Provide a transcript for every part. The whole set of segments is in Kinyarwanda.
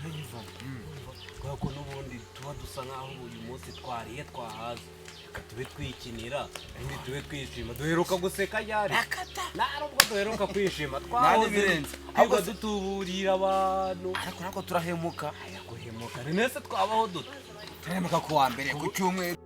Turayivamo kubera ko n'ubundi tuba dusa nk'aho uyu munsi twariye twahaze, reka tube twikinira, ubundi tube twishima. Duheruka guseka ryari? Nta nubwo duheruka kwishima, twahoze n'ibirenze. twiga dutuburira abantu. Ariko ntabwo turahemuka. Aya, guhemuka ni nese twabaho dute? Turahemuka ku wa mbere, ku cyumweru.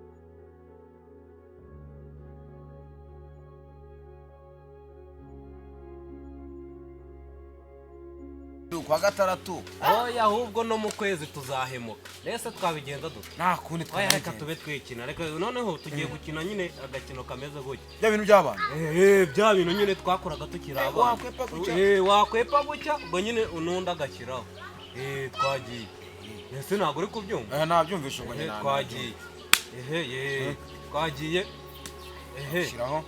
Ku wa gatandatu. Oya, ahubwo no mu kwezi tuzahemuka. Nese twabigenza dute? Nta kundi. Oya, reka twabigenza. Tube twikina. Reka noneho tugiye gukina nyine agakino kameze gutya. Bya bintu by'abana. Bya bintu nyine twakoraga tukiri abana. Wakwepa gutya. Wakwepa gutya, ubwo nyine unundi agashyiraho. Twagiye. Ese ntabwo uri kubyumva? Nabyumvishe ubwo. Nyine Twagiye. Ehe, ye, twagiye. Ehe. Shyiraho.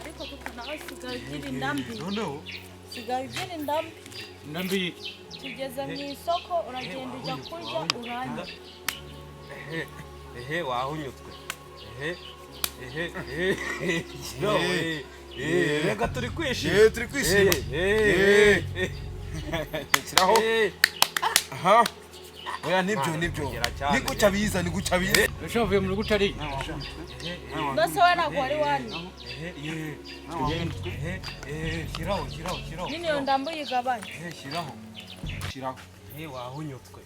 Ariko kuko nawe usigaye ugira indambi. Noneho Usigaye ugira indambi. Ndambi. Tugeze mu isoko, uragenda ujya kurya uranywa. Ehe, ehe, wahunyutswe. Ehe, ehe, ehe. Shyiraho, reka turi kwishima. Turi kwishima. Shyiraho. Aha, oya, nibyo, nibyo. Kugera cyane. Ni gutya biza, ni gutya biza. Ese wavuye mu rugo utariye? Mbese we ntabwo wari wanywa? Ehe, ye. Ehe, ehe, shyiraho, shyiraho, shyiraho. Nyine iyo ndambi uyigabanye. Ehe, shyiraho. Shyiraho. Ehe, wahunyutswe.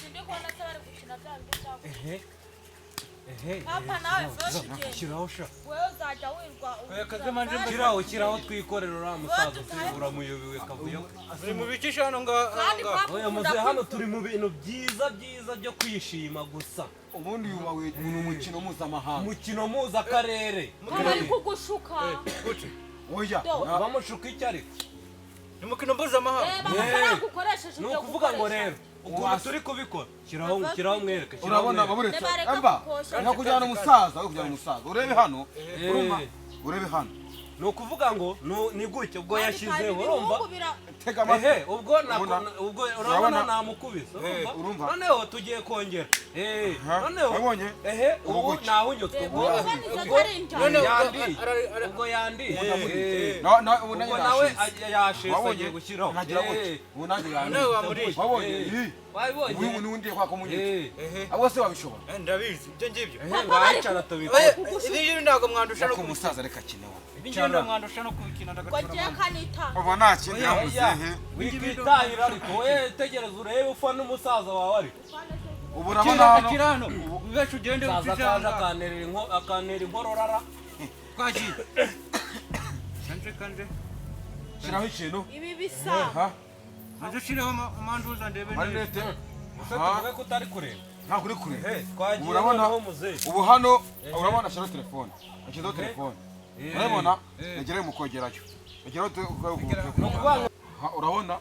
Sindi kubona se bari gukina bya bindi byabo. Ehe, ehe. Papa, nawe vuba tugende. Shyiraho sha. Wowe uzajya wirwa. Shyiraho, shyiraho, twikorere uriya musaza uramuyobewe kavuyo. Uri mu bicisha hano ngaha. Kandi papa Oya ukunda muze, hano kwivuga. turi mu bintu byiza byiza byo kwishima gusa. Ubundi uyu wawe ni umukino mpuzamahanga. Umukino mpuzakarere. Papa bari kugushuka. Oya. Do. Bamushuka icyo ariko? Ni umukino mpuzamahanga. Reba amafaranga ukoresheje Ni ujya ukuvuga ngo gukoresha. rero ukuntu turi kubikora, shyiraho, shyiraho, mwereke, shyiraho, Urabona mwereke. baburetse. Nibareka Emba kukosha. nka kujyana umusaza, we kujyana umusaza, urebe hano. Urumva, urebe hano. Ni ukuvuga ngo ni gutya ubwo Kandi yashyizeho, ibi urumva? bihugu Tega amatwi. Ehe, ubwo Urabona? ubwo urabona Urabona? namukubise, urumva? Urumva? Noneho tugiye kongera. Aha, Noneho wabonye? Ehe, Ubu ubu gutya. nahunyutswe ubwo. Reba, ubwo Ubwo ari injangwe. yandiye, ubwo yandiye. Na ubu nanjye Ubwo nawe nashitse. yashese Wabonye? agiye gushyiraho. Nkagira gutya. Ubu nanjye yandiye. Nawe wamuriye. Wabonye? Ih, Wabibonye? ubu n'undi kwa kumunyita. Abo se wabishobora? Ndabizi ibyo ngibyo. Ehe, Papa bari ngahicara tubikore. Ibi ngibi ntabwo mwandusha no Ariko umusaza reka akine wowe. Ibi ngibi ntabwo mwandusha no kubikina. Ngo Ndagatura. ngiye kanitanga. Ubu nta kindi Oya, yamuzehe. wikitahira ariko we, tegereza urebe ufa n'umusaza wawe ariko. Ubu urabona hano. Kira hano ubeshe ugende. Umusaza ucishe akaje hano. akanera inkororara. Twagiye kanje kanje. Shyiraho ikintu. Ibi bisa. Aha, Maze ushireho amanduza ndebe neza. marinete. Ese tuvuge ko utari kureba? Ntabwo uri kure. Twagiye. Ubu urabona Noneho muzehe. Ubu hano urabona, shyiraho telefone, ashyizeho telefone, urabona yagerayo mu kogerayo, yagerayo. Ni ukuvuga ngo Urabona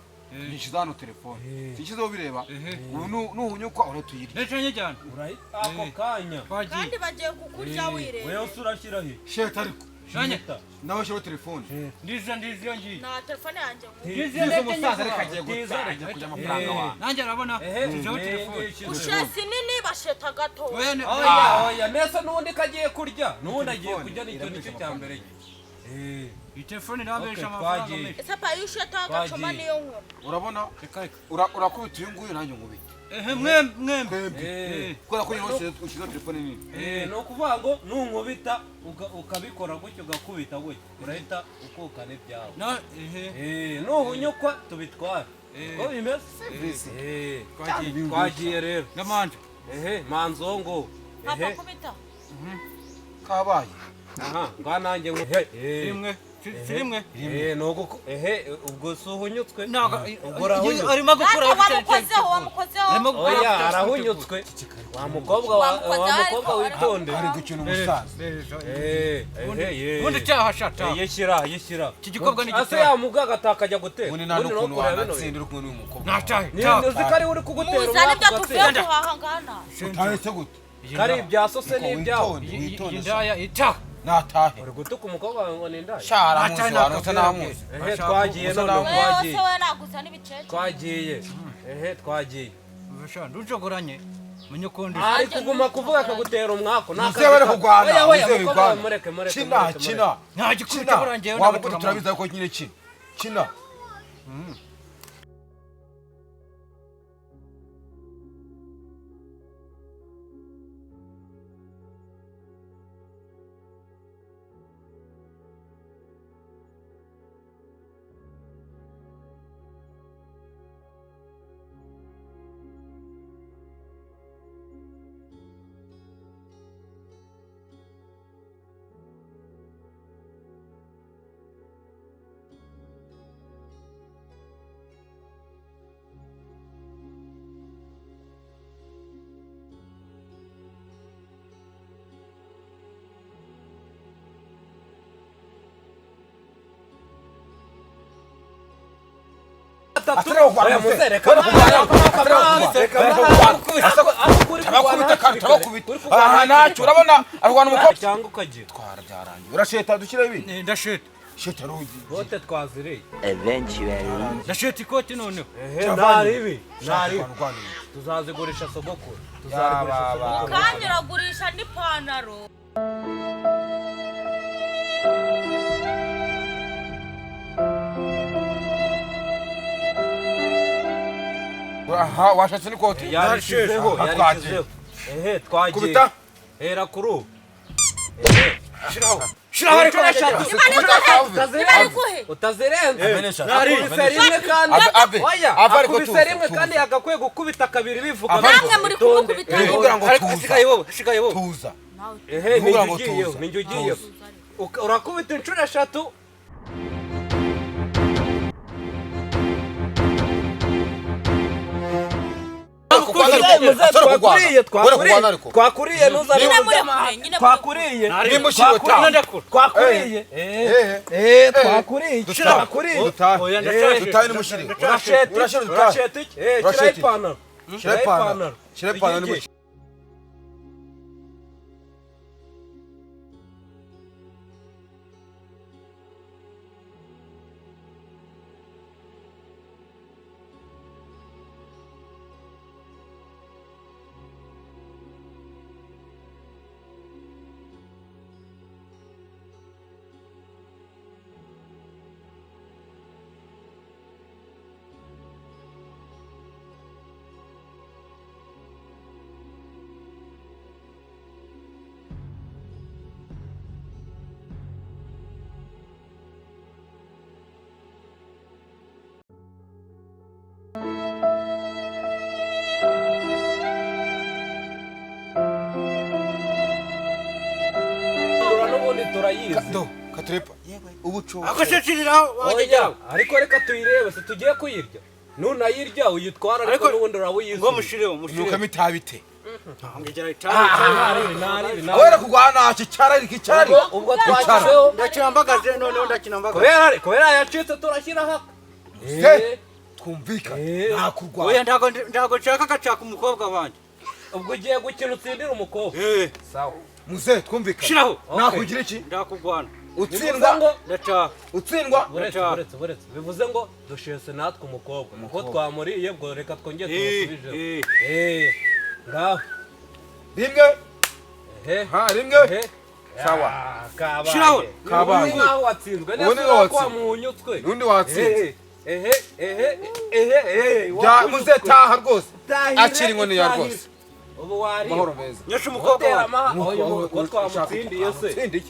nishyize hano telefone, sinshyizeho bireba. Ubu nuhunyukwa urahita uyirya. Ndetse nyijyana. Urahita ako kanya. Twagiye. Kandi bagiye kukurya wireba. Wewe se urashyira he? Sheta ariko. Shanye. Nawe shyiraho telefone. Ndiza, ndiza iyo ngiye. Nta telefone yanjye ngo. Ndiza. Ndiza umusaza reka agiye Tiza, gutaha, agiye kurya amafaranga wawe. Nanjye arabona. Ehe, Nshyizeho telefone. Ushesi nini basheta gato. Oya, Oya, oya, nese n'ubundi ko agiye kurya, n'ubundi agiye kurya, nicyo nicyo cya mbere. Iyi telefone irabesha Okay, amafaranga twagiye. menshi. Ese pa iyo usheta agacoma Twagiye. niyo nkuru. Urabona Reka, reka. urakubita uyu nguyu, nanjye nkubite. Ehe, mwembi mwembi. Twembi. Kubera ko nyine ushyizeho telefone nini. Ni ukuvuga ngo nunkubita ukabikora gutya, ugakubita gutya, urahita ukukana ibyawe. Na ehe. Nuhunyukwa tubitware uko bimeze. Serivisi. Twagiye, twagiye rero. Ndamanje. Ehe, manzongo. Papa Ehe. kubita. Kabaye. Aha nga nanjye ngo Rimwe. Si rimwe. Ni uguko ehe, ubwo si uhunyutswe? Ntabwo Ubwo urahunyutswe. arimo gukora. Data wamukozeho, wamukozeho. Arimo gukora. Oya, arahunyutswe wa mukobwa wa Wamukozeho wa mukobwa ariko- witonde. Ari gukina umusaza. Ehe, ye. Ubundi cyaha shata. Yishyira, yishyira. Iki gikorwa ni Ase gitaha. yamuga agataka ajya guteka. Ubundi nta Ubundi n'ukuntu no kureba bino wanatsinda uri kumwe n'uyu mukobwa. Natahe. bintu. Ni uzi ko ari we uri kugutera Muzane umwaka ibyo tuvuye ugatsinda. guhaha ngana. Utahetse gute? Kari ibya sose n'ibyawe. Witonde, witonde. Indaya itaha. Natahe. Uri gutuka umukobwa wawe ngo ni indaya? Shara Natahe. muzi wantu utanamuzi. Ehe, twagiye Usa none. nawe. Wewe Twagiye. se we naguza n'ibicece. Twagiye, ehe, twagiye. Ndujogoranye menye ukundi. Ari kuguma kuvuga akagutera umwaku. Ni Muzehe bari kurwana. Oya, oya, Muzehe mukobwa wawe birwana. mureke, mureke, Kina mureke, kina. Nta gikubita Kina. burangiye. Waba ukunda, turabizi ko nyine kina kina. Oya muze reka Tabakubita kandi tabakubita. Aha ntacyo urabona arwana umukobwa. Cyangwa ukagira. Twara byarangiye. Urasheta dushyiraho ibi. Ndasheta. Sheta rugi. Bote twaziriye. Eventually. Ndasheta ikoti noneho. Ehe ntaribi. Ntaribi. Tuzazigurisha sogokuru. Tuzazigurisha sogokuru. Kandi uragurisha n'ipantaro. Aha washatse n'ikoti. Yarishyizeho, yarishyizeho. Ehe twagiye. Kubita. Hera kuri ubu. Shiraho. Shiraho ariko eshatu. Utazirenza. Akubise rimwe kandi. Oya, akubise rimwe kandi yagakwiye gukubita kabiri bivuga. Namwe muri kumukubita. Kugira ngo tuza. Sigaye wowe, sigaye wowe. Tuza. Ehe, ninjye ugiyeho, ninjye ugiyeho. Urakubita inshuro eshatu. Twakuriye ntuzane twakuriye twakuriye twakuriye twakuriye dutahe n'umushiri urasheta iki shira ipantaro shira ipantaro shira ipantaro n'umushiri. Turayizi. Katrepa. Ubuco. Oya, ariko reka tuyirebe se tugiye kuyirya. Nunayirya uyitwara ariko n'ubundi urabuyizi. Ngo mushireho, mushireho. Nuka mitabite. Ngegera itabi. Awera kugwana kicara kicara. Ubwo twagizeho. Ndakina mbagaze noneho ndakina mbagaze. Kubera yacitse turashyira haka. Se twumvikane. Nta kurwana. Oya ndago nshaka gacaka umukobwa wanjye. Ubwo ugiye gukina utsindira umukobwa. Sawa. Muze twumvikane. Shiraho. Nakugira iki? Ndakugwana. Utsindwa ndataha. Utsindwa buretse buretse bivuze ngo dushese natwe umukobwa kuko twamuriye bwo reka twongere tumusubijeho. Ngaho. Rimwe. Ha rimwe. Sawa. Kabaye. Shiraho. Kabaye. Naho watsinzwe neza ko wamunyutswe. Nundi watsinze. Ehe ehe ehe ehe. Ja muze taha rwose. Akiri inkoni ya rwose. Ubu wari mahoro meza. Nyesha umukobwa wawe. Ko twamutsindiye se. Tsindiye.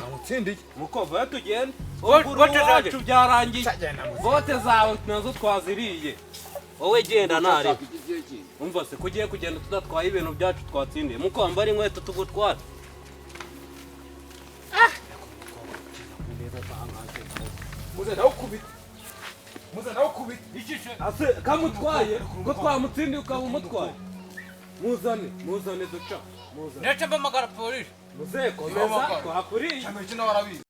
Amutsindiye. Mukova tugende. Bote zacu byarangiye. Bote zawe nazo twaziriye. Wowe genda nari. Umva se kugiye kugenda tudatwaye ibintu byacu twatsindiye. Muko wambara inkweto tugutwara. Muze nawe kubita. Muze nawe kubita. Ikishe. Ase kamutwaye ko twamutsindiye ukaba umutwaye. Muzane, muzane duca. Muzane. Ndetse mpamagara polisi. Muze komeza twakuriye. Cyangwa iki nawe arabizi.